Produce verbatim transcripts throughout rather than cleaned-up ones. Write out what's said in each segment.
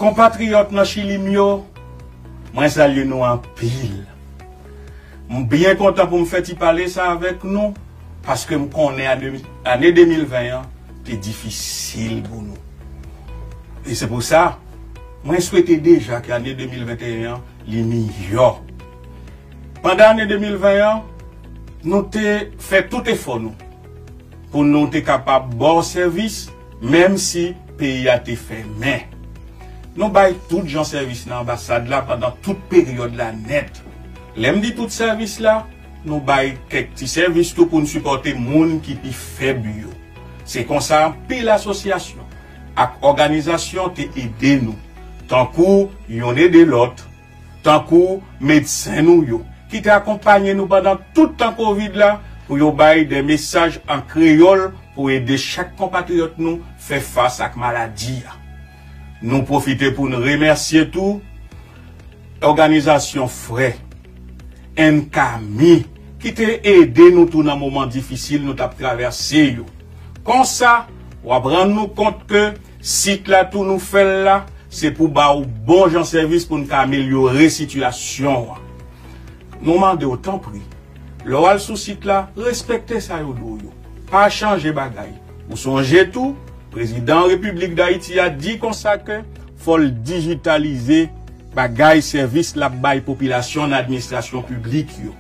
Konpatriyòt nan Chili m yo, mwen salye nou anpil. M byen kontan pou m fè ti pale sa avèk nou, paske m konnen ane, ane de mil ven an te difisil pou nou. E se pou sa, mwen swete deja ke ane de mil venteyen an li miyò. Pandan ane de mil ven an, nou te fè tout efò nou pou nou te kapab ba w sèvis, menm si peyi a te fèmen. Nou bay tout jan sèvis nan anbasad la pandan tout peryòd la nèt. Lè m di tout sèvis la, nou bay kèk ti sèvis tou pou n sipòte moun ki pi fèb yo. Se konsa, anpil asosyasyon ak òganizasyon te ede nou, tankou Youn Ede Lòt, tankou medsen nou yo, ki te akonpanye nou pandan tout tan kovid la, pou yo bay de mesaj an kreyòl pou ede chak konpatriyòt nou fè fas ak maladi a. Nou pwofite pou n remèsye tou òganizasyon Frè and Kami, ki te ede nou tou nan moman difisil nou t ap travèse yo. Konsa, w ap rann nou kont ke sit la tou nou fè l la, se pou ba w bon jan sèvis pou n ka amelyore sitiyasyon an. Nou mande w, tanpri, lè w al sou sit la, respekte sa yo di w yo. Pa chanje bagay. Ou sonje tou, prezidan Repiblik Dayiti a di konsa ke fò l dijitalize bagay, sèvis l ap bay popilasyon nan administrasyon piblik yo.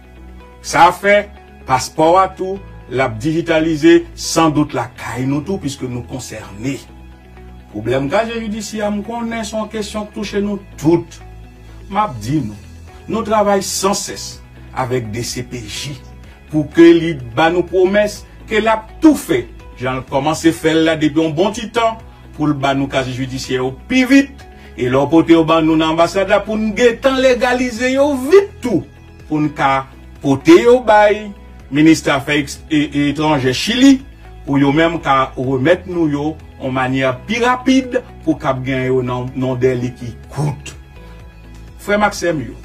Sa fè, paspò a tou, l ap dijitalize, sandout lakay nou tou, piske nou konsène. Pwoblèm kaziye jidisyè a, m konnen se yon kesyon k touche nou tout. M ap di nou, nou travay san sès avèk D C P J pou ke li ba nou pwomès ke l ap tou fè, jan l kòmanse fè l la depi yon bon ti tan, pou l ba nou kaziye jidisyè yo pi vit, e lè w pote yo ban nou nan anbasad la, pou n gentan legalize yo vit tou, pou n ka pote yo bay Ministè Afè Eks-, e, e, Etranjè Chili, pou yo menm ka remèt nou yo yon manyè pi rapid, pou k ap gen yo nan, nan dèle ki kout. Frè m ak sè m yo,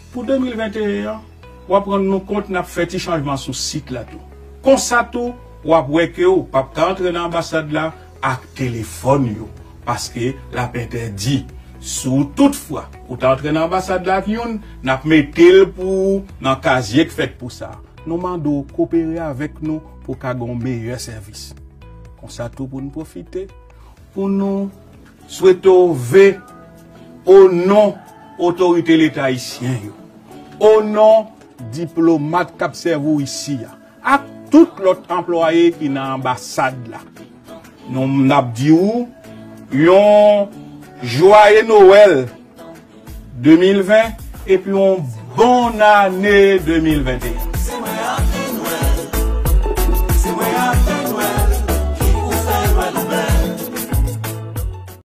pou de mil venteyen an, w ap rann nou kont n ap fè ti chanjman sou sit la tou. Konsa tou, w ap wè ke w p ap ka antre nan anbasad la ak telefòn yo, paske l ap entèdi. Si w toutfwa ou ta antre nan anbasad la ak youn, n ap mete l pou ou nan kazye k fèt pou sa. Nou mande w kopere avèk nou pou w ka gen yon meyè sèvis. Konsa tou, pou n pwofite, pou nou swete w ve o non otorite Leta ayisyen yo, o non diplomat k ap sèvi w isi a, ak tout lòt anplwaye ki nan anbasad la. Nou, n ap di w yon jwaye Nwèl de mil ven epi yon bòn ane de mil venteyen.